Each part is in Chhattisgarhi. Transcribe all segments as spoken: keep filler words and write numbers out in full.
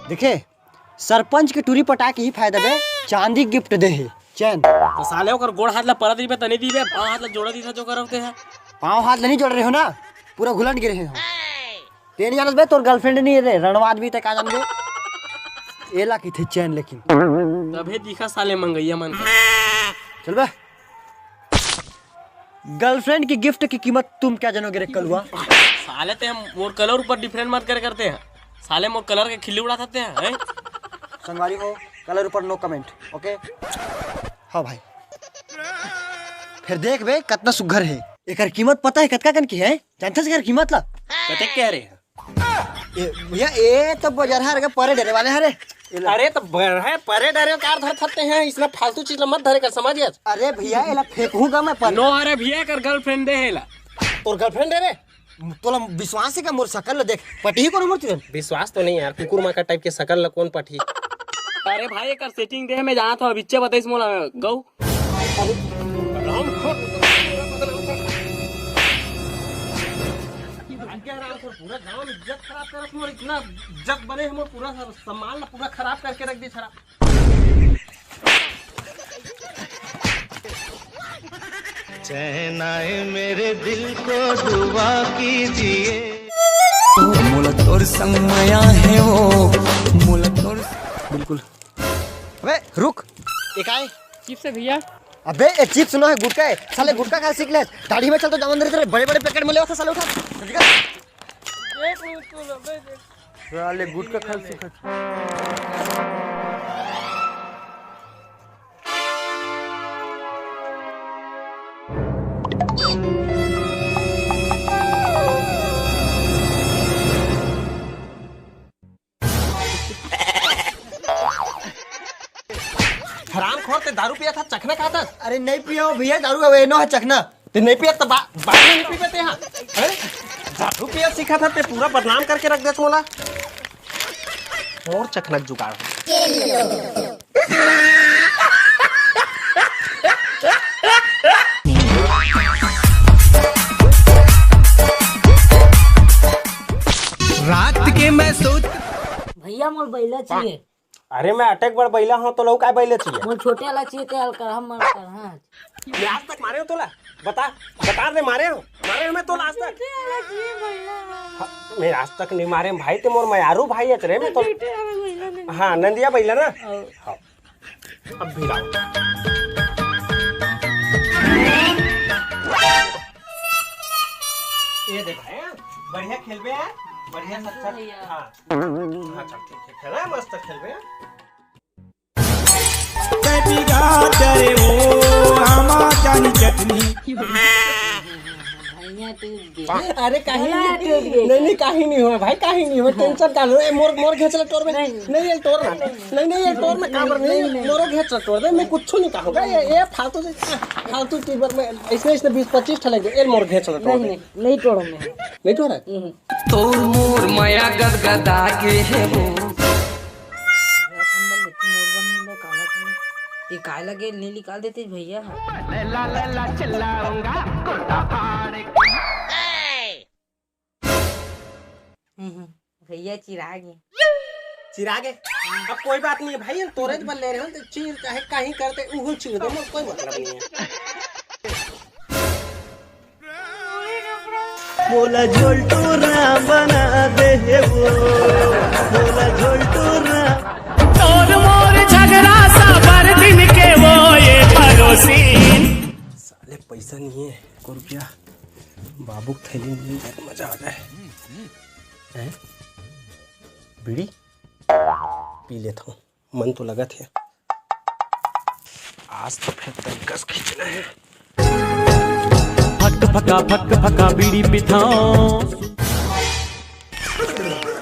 देखे, सरपंच के टूरी पटा के ही फायदा बे, चांदी गिफ्ट दे हे, चैन। तो साले ओकर गोड़ हाथ ला परत रहिबे त नहीं दीबे, पाँव हाथ ला जोड़ा दीथा जो करते हैं। पाँव हाथ ला नहीं जोड़ रहे हो ना, पूरा घुलन गिरे हो। ते नहीं जानत बे, तोर गर्लफ्रेंड नहीं रे, रणवाद भी ते का जान बे। एला की थे चैन लेकिन। तभे दिखा साले मंगैया मन का। चल बे। गर्लफ्रेंड की गिफ्ट की कीमत तुम क्या जानोगे रे कलुआ? साले ते हम मोर कलर ऊपर डिफरेंट मत कर करते हैं। साले मोर कलर के खिल्ली उड़ा सकते हैं, हैं? संगवारी हो, कलर ऊपर नो कमेंट, ओके? हाँ भाई। फिर देख बे, कतना सुग्घर है। एकर कीमत पता है कतका कन की है? जानथस एकर कीमत ला? कतेक कह रहे हैं? ए, भैया, ए तो बजार हर के परे डरे वाले हरे। ए ला। अरे तो बर है, परे डरे कार धर थते हैं, इसमें फालतू चीज ला मत धरे कर, समझ गया? अरे भैया, एला फेंकहूँ का मैं पर। नो, अरे भैया, कर गर्लफ्रेंड दे हेला। तोर गर्लफ्रेंड है रे? तोला विश्वास है का मोर शकल ला देख? पटी ही कोनो मोर तुरंत। विश्वास तो नहीं यार, कुकुर माका टाइप के शकल ला कौन पटी? अरे भाई, एकर सेटिंग दे, मैं जानत हूँ, अब इच्चे बताइस मोला, गऊ। अरे, राम खोर। क्या राम खोर, पूरा गांव में इज्जत खराब करत हो, इतना इज्जत बने हम पूरा सम्मान ला पूरा खराब करके रख दी खराब। चैन आए मेरे दिल को दुआ कीजिए। मोला तोर संग मया हे वो, मोला तोर बिल्कुल। अबे रुक, ये का है? चिप्स है भैया। अबे ये चिप्स नो है, गुटखा है। साले गुटखा खा सीख ले। दाढ़ी में चल तो जावन दे तेरे बड़े बड़े पैकेट में ले होता साले उठा। जल्दी कर। साले गुटखा खा सीख। हराम खोर, ते दारू पिया था, चखना खाता? अरे नहीं पिया हूँ भैया दारू, अब एनो है चखना। ते नहीं पिया तो बा-, बाद में नहीं पीबे ते हाँ? हैं? दारू पिया सीखा था, ते पूरा बदनाम करके रख दे मोला। और चखना जुगाड़ हो। रात के मैं सोच भैया मोर बैला चाहिए। अरे मैं अटक बड़ बैला हूँ तो लऊ काय बैला चाहिए? मोर छोटे वाला चाहिए ते हल्का हम मर कर हाँ। मैं आज तक मारे हो तोला? बता, बता दे मारे हो? मारे हो मैं तोला आज तक? छोटे वाला चाहिए बैला। हाँ, मैं आज तक नहीं मारे भाई, ते मोर मयारू भाई है रे, मैं तो। छोटे वाला बैला नहीं। हाँ, नंदिया बैला ना? हाँ। हाँ। अब भी लाओ। ये दे भाई, हाँ? बढ़िया खेलबे यार, बढ़िया से अच्छा। भैया। हाँ। हाँ, चल ठीक है, खेला है, मस्त खेलबे यार। कटिगा डरे वो हमा जानी चटनी। भैया टूट गया। अरे कहीं गला नहीं, टूट गया। नहीं, नहीं, कहीं नहीं हुआ भाई, कहीं नहीं हुआ, हाँ। टेंशन का लो। ए, मोर, मोर घेचला टोर में। नहीं। नहीं, ये टोर ना। नहीं, नहीं, ये टोर में काबर नहीं, नहीं, नहीं। मोरो घेचला टोर दे, मैं कुछ नहीं कहूँगा। ये, ये फालतू से, फालतू की बात में इसने, इसने बीस पच्चीस ठा लग गया। ये मोर घेचला टोर नहीं, दे। नहीं, नहीं टोरो मैं। नहीं टोरा? हम्म। तोर मोर मया गदगदा के हे वो। अपन बर लेकिन मोर बर नहीं ले, काला काला। ये काय लगे नहीं निकाल देते भैया। लैला लैला चिल्लाऊंगा कुर्ता फाड़ के। हम्म, भैया चिराग है। चिराग है? अब कोई बात नहीं है भाई, हम तोरे बर ले रहे हो तो चीर चाहे कहीं करते उहू चीर दे, मोर कोई मतलब नहीं है। मोला झोलटोरा बना दे हे वो, मोला झोलटोरा। तोर मोर झगड़ा साबर दिन के वो ये पड़ोसी। साले पैसा नहीं है, एको रुपया। बाबू के थैली में मिल जाए तो मजा आ जाए। हैं? बीड़ी पी लेता हूँ। मन तो लगत हे। आज तो फिर तनकस खींचना हे। फक फका फक फका बीड़ी पिथाओ।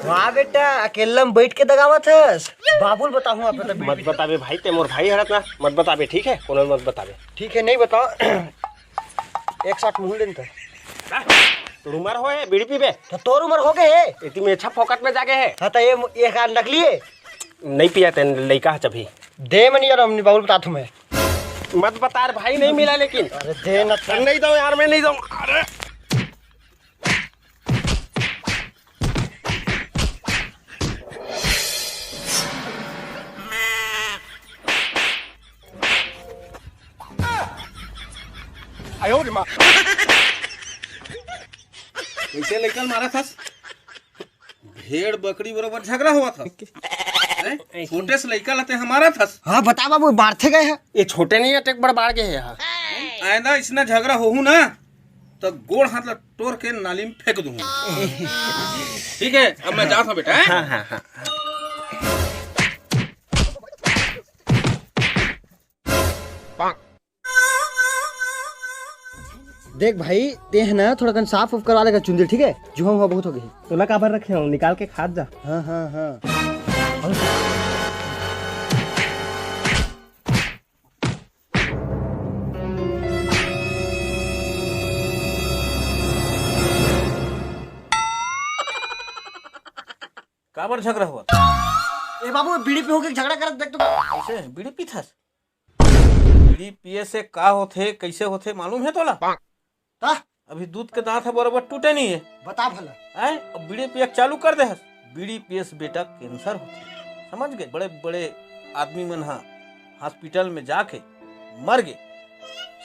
वाह बेटा, अकेला में बैठ के दगावत हस। बाबू ल बताहूँ आप तो। मत बताबे भाई, ते मोर भाई हरत ना, मत बताबे, ठीक है? कोनो ल मत बताबे। ठीक है, नहीं बताओ। एक साथ मुँह लेन तो। तोर उमर हो हे, बीड़ी पीबे? तो तोर उमर हो गए हे। इतनी में अच्छा फोकट में जाके है। हाँ, तो ये, ये का नकली है? नहीं पिया तेन लइका ह जभी। दे मैं नहीं जानव, हमनी बाबू ल बताथों मैं। मत बता रे भाई, नहीं मिला लेकिन। अरे दे ना। नहीं दो यार, मैं नहीं दो। अरे। कैसे लइका ल मारत हस? भेड़ बकरी बरोबर झगड़ा होवत हस। हैं? छोटे से लइका ल ते ह मारत हस। हाँ, बता बाबू, बाढ़ते गए हैं। ये छोटे नहीं है, टेक बड़ बाढ़ गए हैं यहाँ। आइंदा इसना झगड़ा होहू ना, तो गोड़ हाथ ला टोर के नाली में फेंक दूंगा। ठीक है, अब मैं जाता हूँ बेटा, हैं? हाँ, हाँ, हाँ। देख भाई, ते है ना, थोड़ा कन साफ उफ करवा लेगा चुंदी, ठीक है? जुहा हुआ बहुत हो गई। तोला काबर रखे हो, निकाल के खात जा। हाँ, हाँ, हाँ। काबर झगड़ा हुआ? ए बाबू, बीड़ी पीहूं के झगड़ा करत देख तो। कैसे बीड़ी पीथस? बीड़ी पिए से का होथे, कैसे होथे, मालूम है तोला? का? अभी दूध के दांत ह बरोबर टूटे नहीं है। बता भला। हैं? अब बीड़ी पिए चालू कर दे हस। बीड़ी पिए से बेटा कैंसर होथे, समझ गए? बड़े बड़े आदमी मन ह हॉस्पिटल में जाके मर गए,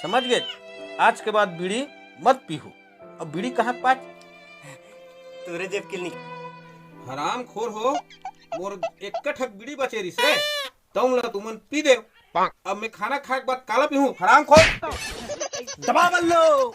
समझ गए? आज के बाद बीड़ी मत पीहू। अब बीड़ी कहाँ पाच? तोरे जेब के निक- हराम खोर हो, मोर एक ठक बीड़ी बचे रिसे, तौन ला तुमन पी देव। अब मैं खाना खाए के बाद काला पीहूं, हराम खोर। दबा बल्लो।